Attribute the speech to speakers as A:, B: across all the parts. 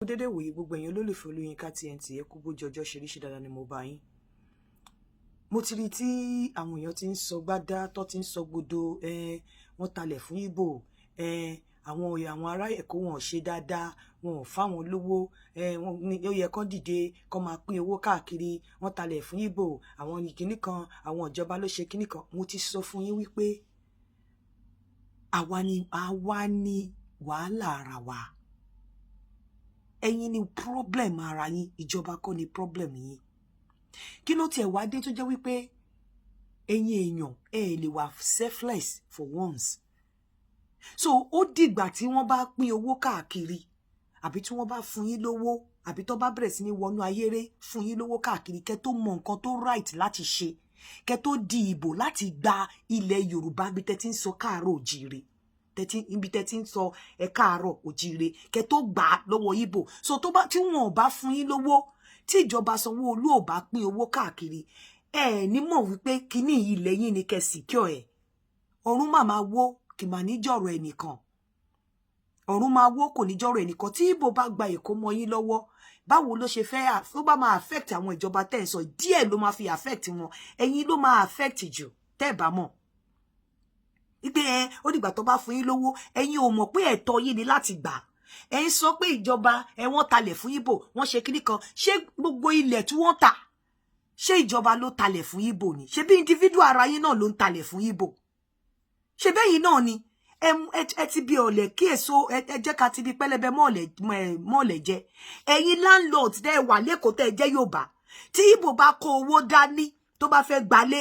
A: Dédé wòye, gbogbo ẹ̀yin olólùfẹ́ Olóyinka TNT. Ẹ kú bójú ọjọ́ ṣe rí. Ṣe dáadáa ni mo bá yín? Mo ti rí tí àwọn èèyàn ti ń sọ gbádá tó ti ń sọ gbodo. Wọ́n talẹ̀ fún Ìgbò, àwọn ará Èkó, wọn ò ṣe dáadáa, wọn ò fáwọn lówó. Ó yẹ kán dìde, kán máa pín owó káàkiri. Wọ́n talẹ̀ fún Ìgbò, àwọn kìnnì kan, àwọn ìjọba ló ṣe kìnnì kan. Mo ti sọ fún yín wípé àwa ni wàhálà ara wa. Ẹ̀yin ni problem ara yín, ìjọba kọ́ ni problem yín. Kí ló tiẹ̀ wá dé tó jẹ́ wípé ẹ̀yin èèyàn ẹ lè wà selfless for once? So ó dìgbà tí wọ́n bá pín owó káàkiri, àbí tí wọ́n bá fún yín lówó, àbí tó bá bẹ̀rẹ̀ sí ní wọnú ayéré fún yín lówó káàkiri, kẹ́ tó mọ nǹkan tó right láti ṣe, kẹ́ tó di ìbò láti gba ilẹ̀ Yorùbá, bí tẹ́ ti ń sọ káàárọ̀ òjìire, tẹ́tí ibi tẹ́tí ń sọ ẹ káàárọ̀ òjíire, kẹ́ tó gbà á lọ́wọ́ Ìgbò. So tó bá tí wọn ò bá fún yín lówó, tí ìjọba Sanwó-Olú ò bá pín owó káàkiri, ẹ ní mọ̀ wípé kíní ilẹ̀ yín ni kẹ́ secure ẹ̀. Ọ̀run màmá wó kì mà ní jọ̀rọ̀ ẹnìkan. Ọ̀run máa wó, kò ní jọ̀rọ̀ ẹnìkan. Tí Ìgbò bá gba Èkó mọ́ yín lọ́wọ́, báwo ló ṣe fẹ́ tó bá máa affect àwọn ìjọba tẹ́ ẹ̀ sọ? Díẹ̀ ló máa fi affect wọn, ẹ̀yin ló máa affect jù. Tẹ́ ẹ̀ bá mọ̀ wípé ẹ ó dìgbà tó bá fún yín lówó, ẹ̀yin ò mọ̀ pé ẹ̀tọ́ yín ni láti gbà. Ẹ ń sọ pé ìjọba ẹ, wọ́n talẹ̀ fún Ìgbò, wọ́n ṣe kíní kan. Ṣé gbogbo ilẹ̀ tí wọ́n tà, ṣé ìjọba ló talẹ̀ fún Ìgbò ni? Ṣé bí individual ara yín náà ló ń talẹ̀ fún Ìgbò? Ṣé bẹ́yìn náà ni? Ẹ ti bí ọ̀lẹ̀ kí èso ẹ jẹ́ ká ti bí pẹ́lẹ́bẹ mọ́ọ̀lẹ̀ jẹ. Ẹ̀yin landlord tẹ́ ẹ wà lẹ́kọ̀ọ́, tẹ́ ẹ jẹ́ Yorùbá, tí Ìgbò bá kó owó dání tó bá fẹ́ gbalé,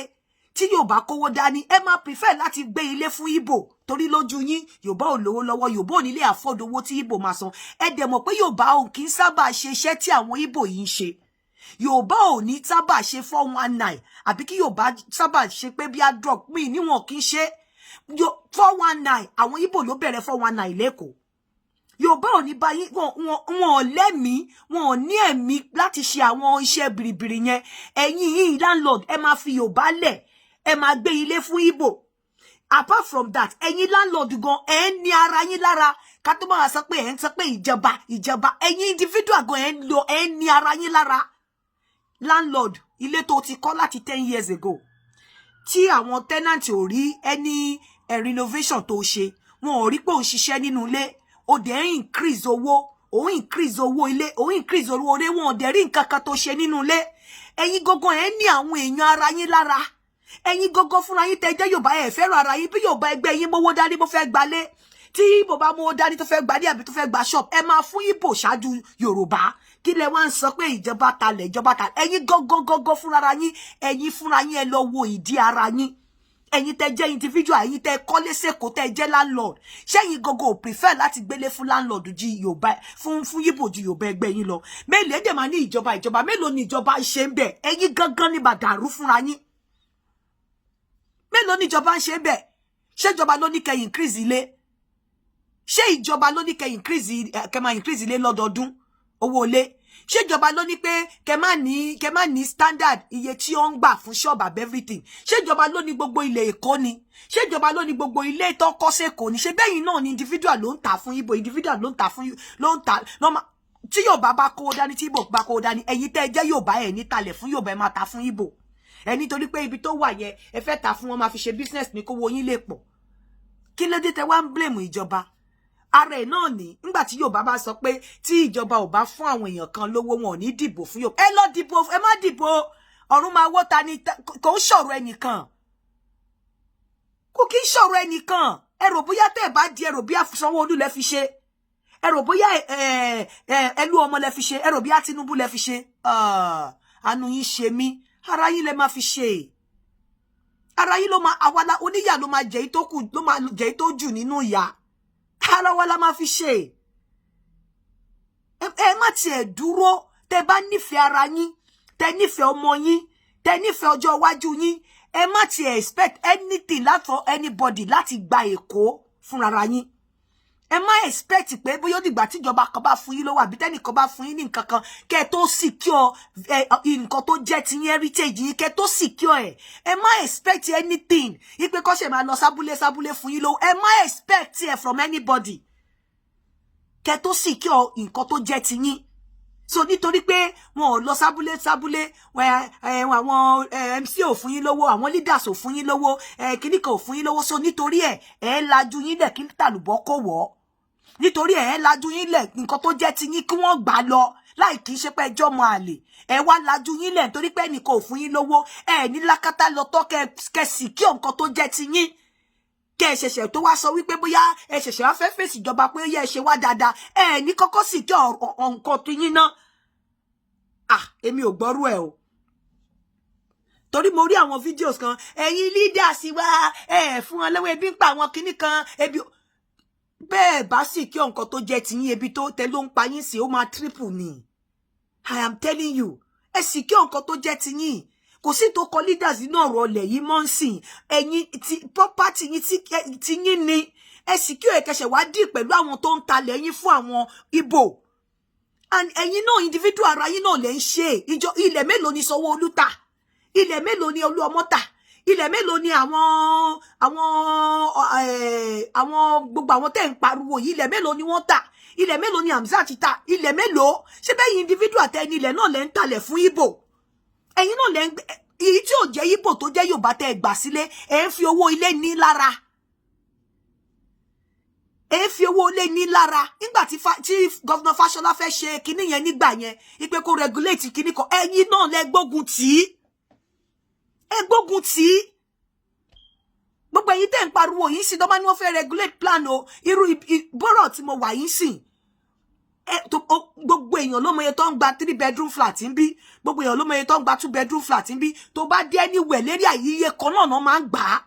A: tí Yorùbá kówó dání, ẹ máa prefer láti gbé ilé fún Ìgbò, torí lójú yín, Yorùbá ò lówó lọ́wọ́, Yorùbá ò ní lè afford owó tí Ìgbò máa san. Ẹ dẹ̀ mọ̀ pé Yorùbá ò kì í sábà ṣe iṣẹ́ tí àwọn Ìgbò yìí ń ṣe. Yorùbá ò ní sábà ṣe 419, àbí kí Yorùbá sábà ṣe pé bí a drug mi níwọ̀n kì í ṣe 419. Àwọn Ìgbò ló bẹ̀rẹ̀ 419 lẹ́kọ̀ọ́. Yorùbá ò ní báyìí, wọn ò lẹ́mìí, wọn ò ní ẹ̀mí láti ṣe àwọn iṣẹ́ bìrìbìrì yẹn. Ẹ̀yin yìí landlord, ẹ máa fi Yorùbá lẹ̀, ẹ máa gbé ilé fún Ìgbò. Apart from that, ẹ̀yin landlord gan, ẹ ń ní ara yín lára. Ká tó máa sọ pé ẹ ń sọ pé ìjọba, ìjọba, ẹ̀yin individual gan, ẹ ń lo, ẹ ń ní ara yín lára. Landlord, ilé tó ti kọ́ láti 10 years ago, tí àwọn tenant ò rí any renovation tó ṣe, wọn ò rí pé òun ṣiṣẹ́ nínú ilé, ó dẹ̀ ń increase owó, òun increase owó ilé, òun increase owó ilé, wọn ò dẹ̀ rí nǹkan kan tó ṣe nínú ilé. Ẹ̀yin gangan, ẹ ní àwọn èèyàn ara yín lára. Ẹ̀yin gangan fúnra yín tẹ́ jẹ́ Yorùbá, ẹ fẹ́ràn ara yín. Bí Yorùbá ẹgbẹ́ yín mówó dání, bó fẹ́ gbalé, tí Ìgbò bá mówó dání tó fẹ́ gbalé àbí tó fẹ́ gba shop, ẹ máa fún Ìgbò ṣáájú Yorùbá. Kí lẹ wá ń sọ pé ìjọba talẹ̀, ìjọba talẹ̀? Ẹ̀yin gangan gangan fúnra yín, ẹ̀yin fúnra yín, ẹ lọ wo ìdí ara yín. Ẹ̀yin tẹ́ jẹ́ individual, ẹ̀yin tẹ́ kọ́lé sẹ́kọ̀ọ́, tẹ́ jẹ́ landlord, ṣẹ́yin gangan ò prefer láti gbélé fún landlord ju Yorùbá, fún Yíbò ju Yorùbá ẹgbẹ́ yín lọ? Mélòó dẹ̀ máa ní ìjọba, ìjọba? Mélòó ni ìjọba ṣe ń bẹ̀? Ẹ̀yin gangan ní bàdàrú fúnra yín. Mélòó ni ìjọba ń ṣe ń bẹ̀? Ṣé ìjọba ló ní kẹ́ increase ilé? Ṣé ìjọba ló ní kẹ́ increase, kẹ́ máa increase ilé lọ́dọọdún, owó ilé? Ṣé ìjọba ló ní pé kẹ́ má ní standard iye tí ó ń gbà fún shop and everything? Ṣé ìjọba ló ní gbogbo ilẹ̀ Èkó ni? Ṣé ìjọba ló ní gbogbo ilé tó kọ́ sẹ́kọ̀ọ́ ni? Ṣé bẹ́yìn náà ni individual ló ń tà fún Ìgbò, individual ló ń tà fún, ló ń tà? Tí Yorùbá bá kówó dání, tí Ìgbò bá kówó dání, ẹ̀yin tẹ́ jẹ́ Yorùbá, ẹ̀ ní talẹ̀ fún Yorùbá, ẹ̀ máa ta fún Ìgbò. Ẹ nítorí pé ibi tó wà yẹn, ẹ fẹ́ ta fún wọn, máa fi ṣe business ní, kówó yín lè pọ̀. Kí ló dé tẹ́ wá ń blame ìjọba? Ara ẹ̀ náà ní nígbà tí Yorùbá bá sọ pé tí ìjọba ò bá fún àwọn èèyàn kan lówó, wọn ò ní dìbò fún Yorùbá. Ẹ lọ dìbò, ẹ má dìbò. Ọ̀run máa wó ta ni? Kò ń ṣọ̀rọ̀ ẹnìkan, kò kí ń ṣọ̀rọ̀ ẹnìkan. Ẹ rò bóyá tẹ́ ẹ bá di, ẹ rò bí Sanwó-Olú lẹ fi ṣe, ẹ rò bóyá ẹlú ọmọ lẹ fi ṣe, ẹ rò bóyá Tinubu lẹ fi ṣe. Àánú yín ṣe mí. Ara yín lẹ máa fi ṣe. Ara yín ló máa, àwa oníyà ló máa jẹ tó kù, ló máa jẹ tó jù nínú ìyà. Ara wa la máa fi ṣe. Ẹ má tiẹ̀ dúró. Tẹ́ bá nífẹ̀ẹ́ ara yín, tẹ́ nífẹ̀ẹ́ ọmọ yín, tẹ́ nífẹ̀ẹ́ ọjọ́ iwájú yín, ẹ má tiẹ̀ expect anything látọ̀ anybody láti gba Èkó fúnra yín. Ẹ má expect pé bóyá ó dìgbà tíjọba kan bá fún yín lówó, àbí tẹ́nìkan bá fún yín ní nǹkan kan, kẹ́ ẹ tó secure nǹkan tó jẹ́ ti yín, heritage yín, kẹ́ ẹ tó secure ẹ̀. Ẹ má expect anything ipe kọ́ ṣe máa lọ sábúlé sábúlé fún yín lówó. Ẹ má expect ẹ from anybody. Kẹ́ tó secure nǹkan tó jẹ́ ti yín. So nítorí pé wọn ò lọ sábúlé sábúlé, àwọn MC ò fún yín lówó, àwọn leaders ò fún yín lówó, kíní kan ò fún yín lówó, so nítorí ẹ, ẹ lajú yín lẹ̀ kí tàlùbọ́ kò wọ́. Nítorí ẹ lajú yín lẹ̀, nǹkan tó jẹ́ ti yín, kí wọ́n gbà lọ láì kì í ṣe pé ẹjọ́ mọ àlè. Ẹ wá lajú yín lẹ̀ nítorí pé ẹnìkan ò fún yín lówó. Ẹ ní lákàtà lọ tọ́ kẹ sì kí nǹkan tó jẹ́ ti yín, kẹ ẹ ṣẹ̀ṣẹ̀ tó wá sọ wípé bóyá ẹ ṣẹ̀ṣẹ̀ wá fẹ́ fèsì ìjọba pé ó yẹ ẹ ṣe wá dáadáa. Ẹ ní kọ́kọ́ sì kí nǹkan tó yín ná. Ah, èmi ò gbọ́rú ẹ o, torí mo rí àwọn videos kan. Ẹ̀yin leaders wa, ẹ fún wọn lọ́wọ́, ebi ń pa àwọn kinní kan, ebi bẹ́ẹ̀ bá sì kí nǹkan tó jẹ́ tiyín, ebi tó tẹ ló ń pa yín sí, ó máa triple ni. I am telling you, ẹ sì kí nǹkan tó jẹ́ tiyín. Kò sí tó kọ leaders nínú ọ̀rọ̀ ọ̀lẹ̀ yìí mọ́ ń sìn. Ẹ̀yin ti property yín ti yín ni ẹ sì kí ẹ̀kẹ́sẹ̀ wá dì pẹ̀lú àwọn tó ń talẹ̀ yín fún àwọn Ìgbò. And ẹ̀yin náà, individual ara yín náà lè ń ṣe ìjọ. Ilẹ̀ mélòó ni Sanwó-Olú tà? Ilẹ̀ mélòó ni Olúọmọ tà? Ilẹ̀ mélòó ni àwọn gbogbo àwọn tẹ́ ń pariwo yìí, ilẹ̀ mélòó ni wọ́n tà? Ilẹ̀ mélòó ni Hamzat tà? Ilẹ̀ mélòó? Ṣé bẹ́ẹ̀ individual tẹ́ ní ilẹ̀ náà lẹ́ ń talẹ̀ fún Ìgbò? Ẹ̀yin náà lẹ́ ń, èyí tí ò jẹ́ Ìgbò tó jẹ́ Yorùbá tẹ́ gbà sílé, ẹ̀ ń fi owó ilé ní lára, ẹ fi owó ilé ní lára. Nígbà tí Governor Fáṣọlá fẹ́ ṣe kinní yẹn nígbà yẹn, ipe kó regulate kinní kan, ẹ̀yin náà lẹ gbógun tì í, ẹ gbógun tì í. Gbogbo ẹ̀yin tẹ́ ń pariwo yìí sí dọ́mà ni wọ́n fẹ́ regulate plan o. Irú bọ́rọ̀ tí mo wà yìí sìn, gbogbo èèyàn ló mọ iye tó ń gba three bedroom flat ń bí. Gbogbo èèyàn ló mọ iye tó ń gba two bedroom flat ń bí. Tó bá dé anywhere lérí àyíyé kan náà náà máa ń gbà á.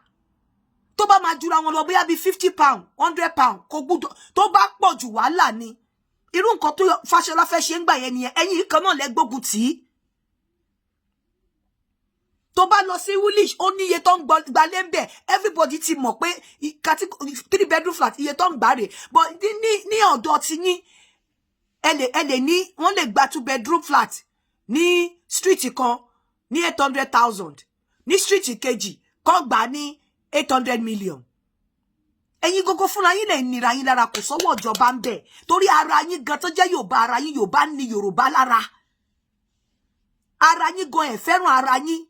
A: Tó bá máa jura wọn lọ, bóyá bíi £50, £100, kò gbúdọ̀ tó bá pọ̀ jù, wàhálà ni. Irú nǹkan tó Fáṣọlá fẹ́ ṣe ń gbà yẹn nìyẹn. Ẹ̀yin kan náà lẹ gbógun tì í. Tó bá lọ sí Woolwich, ó ní iye tó ń gbalé ń bẹ̀. Everybody ti mọ̀ pé three bedroom flat, iye tó ń gbà rè. But ní ọ̀dọ̀ ti yín, ẹ lè ní wọ́n lè gba two bedroom flat ní street kan ní 800,000, ní street kejì kọ́ gbà ní 800 million. Ẹ̀yin gógó fúnra yín lè nira yín lára. Kò sọ́wọ́ ìjọba ń bẹ̀, torí ara yín gan tó jẹ́ Yorùbá, ara yín, Yorùbá ní Yorùbá lára. Ara yín gan ẹ̀ fẹ́ràn ara yín.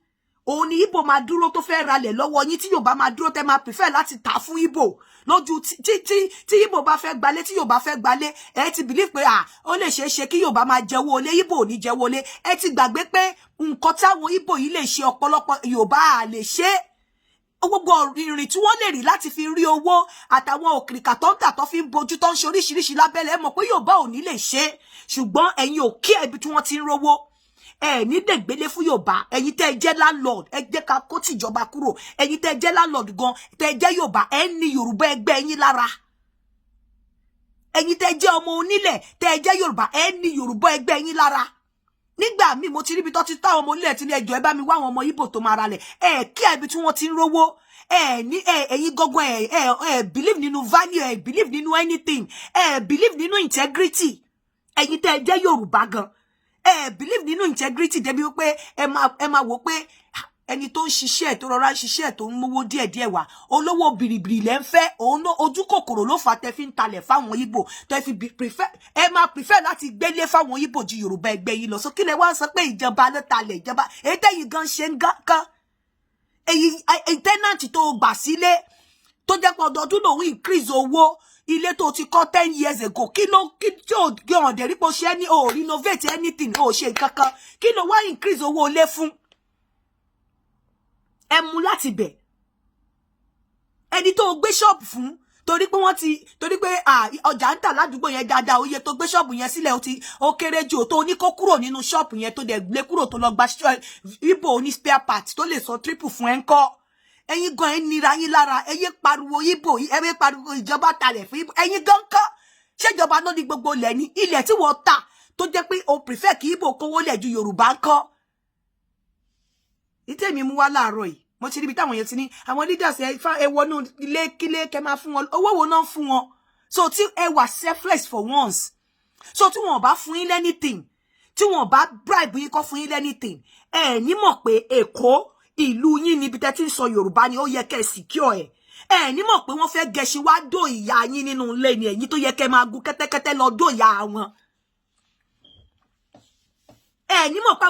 A: Òun ni Ìgbò máa dúró tó fẹ́ ralẹ̀ lọ́wọ́ yín, tí Yorùbá máa dúró tẹ́ máa prefer láti tà fún Ìgbò lójú tí Ìgbò bá fẹ́ gbalé, tí Yorùbá fẹ́ gbalé. Ẹ ti believe pé à ó lè ṣeé ṣe kí Yorùbá máa jẹ́wọ́ olé, Ìgbò ò ní jẹ́wọ́ olé. Ẹ ti gbàgbé pé nǹkan táwọn Ìgbò yìí lè ṣe, ọ̀pọ̀lọpọ̀ Yorùbá à lè ṣe. Gbogbo ìrìn tí wọ́n lè rí láti fi rí owó àtàwọn òkìrìkà tó ń tà, tó fi ń bojú, tó ń ṣe oríṣiríṣi lábẹ́lẹ̀, ẹ mọ̀ pé Yorùbá ò ní lè ṣe. Ṣùgbọ́n ẹ̀yin ò kí ẹbí tí wọ́n ti ń rówó, ẹ ní lè gbélé fún Yorùbá. Ẹ̀yin tẹ́ ẹ jẹ́ landlord, ẹ jẹ́ ká kó tìjọba kúrò. Ẹ̀yin tẹ́ ẹ jẹ́ landlord gan, tẹ́ ẹ jẹ́ Yorùbá, ẹ ní Yorùbá ẹgbẹ́ yín lára. Ẹ̀yin tẹ́ ẹ jẹ́ ọmọ onílẹ̀, tẹ́ ẹ jẹ́ Yorùbá, ẹ ní Yorùbá ẹgbẹ́ yín lára. Nígbà míì, mo ti ríbi tó ti táwọn ọmọ onílẹ̀ ti ní, "Ẹjọ́, ẹ bá mi wá àwọn ọmọ Ìgbò tó máa ralẹ̀." Ẹ kí ẹbí tí wọ́n ti ń rówó. Ẹ ní ẹ, ẹ̀yin gangan, ẹ believe nínú value, ẹ believe nínú anything, ẹ believe nínú integrity. Ẹ̀yin tẹ́ ẹ jẹ́ Yorùbá gan, ẹ believe nínú integrity débi wípé ẹ máa wò pé ẹni tó ń ṣiṣẹ́, tó rọra ń ṣiṣẹ́, tó ń mówó díẹ̀díẹ̀ wá, olówó bìrìbìrì lẹ́ ń fẹ́. Òun ló ojú kòkòrò ló fà tẹ́ fi ń talẹ̀ fáwọn Ìgbò, tẹ́ fi prefer, ẹ máa prefer láti gbélé fáwọn Ìgbò ju Yorùbá ẹgbẹ́ yìí lọ. So kí lẹ wá ń sọ pé ìjọba ló talẹ̀? Ìjọba èyí tẹ́yìn gan ṣe ń kán, èyí tenant tó gbà sílé, tó jẹ́ pé ọdọọdún lòun increase owó ilé tó ti kọ́ 10 years ago, kí ló kí tí ò gbé ọ̀n dẹ̀ rí pé ó ṣe ní o renovate anything, o ṣe nǹkan kan, kí ló wá increase owó ilé fún? Ẹ mú láti bẹ̀. Ẹni tó gbé ṣọ́ọ̀bù fún, torí pé wọ́n ti, torí pé ọjà ń tà ládùúgbò yẹn dáadáa, oye tó gbé ṣọ́ọ̀bù yẹn sílẹ̀ ó kéré jù, tó ní kó kúrò nínú ṣọ́ọ̀bù yẹn, tó dẹ̀ gbé kúrò, tó lọ gba ibo ní spare part tó lè sọ triple fún ẹ ń kọ́. Ẹ̀yin gan ẹ nira yín lára. Ẹ yé pariwo Ìgbò, ẹ yé pariwo ìjọba talẹ̀ fún Ìgbò. Ẹ̀yin gan kọ́, ṣèjọba ló ní gbogbo ilẹ̀ ní ilẹ̀ tí wọ́n tà, tó jẹ́ pé o prefer kí Ìgbò kówó lẹ̀ ju Yorùbá ń kọ́? Ìtẹ̀mí mú wá láàárọ̀ yìí, mo ti ríbi táwọn èèyàn ti ní àwọn leaders, ẹ wọnú ilé kílé, kẹ máa fún wọn owó. Wo náà fún wọn? So tí ẹ wà selfless for once. So tí wọn bá fún yín anything, tí wọn bá bribe yín kọ́ fún yín anything, ẹ ní mọ̀ pé Èkó, ìlú yín, níbi tẹ́ ti ń sọ Yorùbá ni, ó yẹ kẹ́ ẹ secure ẹ̀. Ẹ ní mọ̀ pé wọ́n fẹ́ gẹṣin wá dó ìyá yín nínú ilé ni. Ẹ̀yin tó yẹ kẹ́ máa gun kẹ́tẹ́kẹ́tẹ́ lọ dó ìyá wọn, ẹ ní mọ̀ pé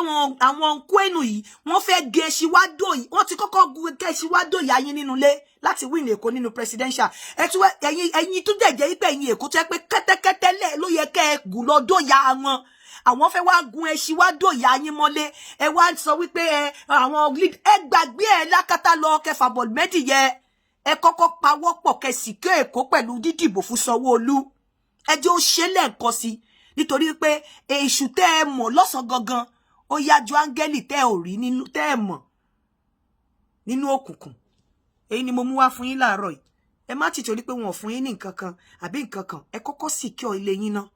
A: àwọn kwenu yìí, wọ́n fẹ́ gẹṣin wá dó yìí. Wọ́n ti kọ́kọ́ gun gẹṣin wá dó ìyá yín nínú ilé láti win Èkó nínú presidential. Ẹ tún ẹ̀yin tó dẹ̀ jẹ́ pé ẹ̀yin Èkó tó yẹ pé kẹ́tẹ́kẹ́tẹ́ lẹ̀ ló yẹ kẹ́ ẹ gùn lọ dó ìyá wọn, àwọn fẹ́ wá gun ẹṣin wá dó ìyá yín mọ́lé. Ẹ wá sọ wípé ẹ àwọn ẹ gbàgbé ẹ lákàtà lọ kẹfà bọ̀ mẹ́dìyẹ. Ẹ kọ́kọ́ pawọ́pọ̀ kẹsì kí Èkó pẹ̀lú dídìbò fún Sanwó-Olú. Ẹ jẹ́ ó ṣe lẹ́ẹ̀kan sí, nítorí pé èṣù tẹ́ ẹ mọ̀ lọ́sàn gangan, ó yá ju áńgẹ́lì tẹ́ ẹ ò rí nínú, tẹ́ ẹ mọ̀ nínú òkùnkùn. Èyí ni mo mú wá fún yín láàárọ̀ yìí. Ẹ má ti torí pé wọn ò fún yín ní nǹkan kan àbí nǹkan kan. Ẹ kọ́kọ́ secure ilé yín náà.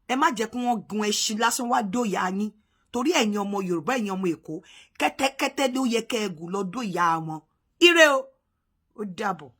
A: Ẹ má jẹ́ kí wọ́n gun ẹṣin lásán wá dóyà yín, torí ẹ̀yin ọmọ Yorùbá, ẹ̀yin ọmọ Èkó, kẹ́tẹ́kẹ́tẹ́ ló yẹ kẹ́ ẹ gùn lọ dóyà wọn. Ire o, ó dàbọ̀.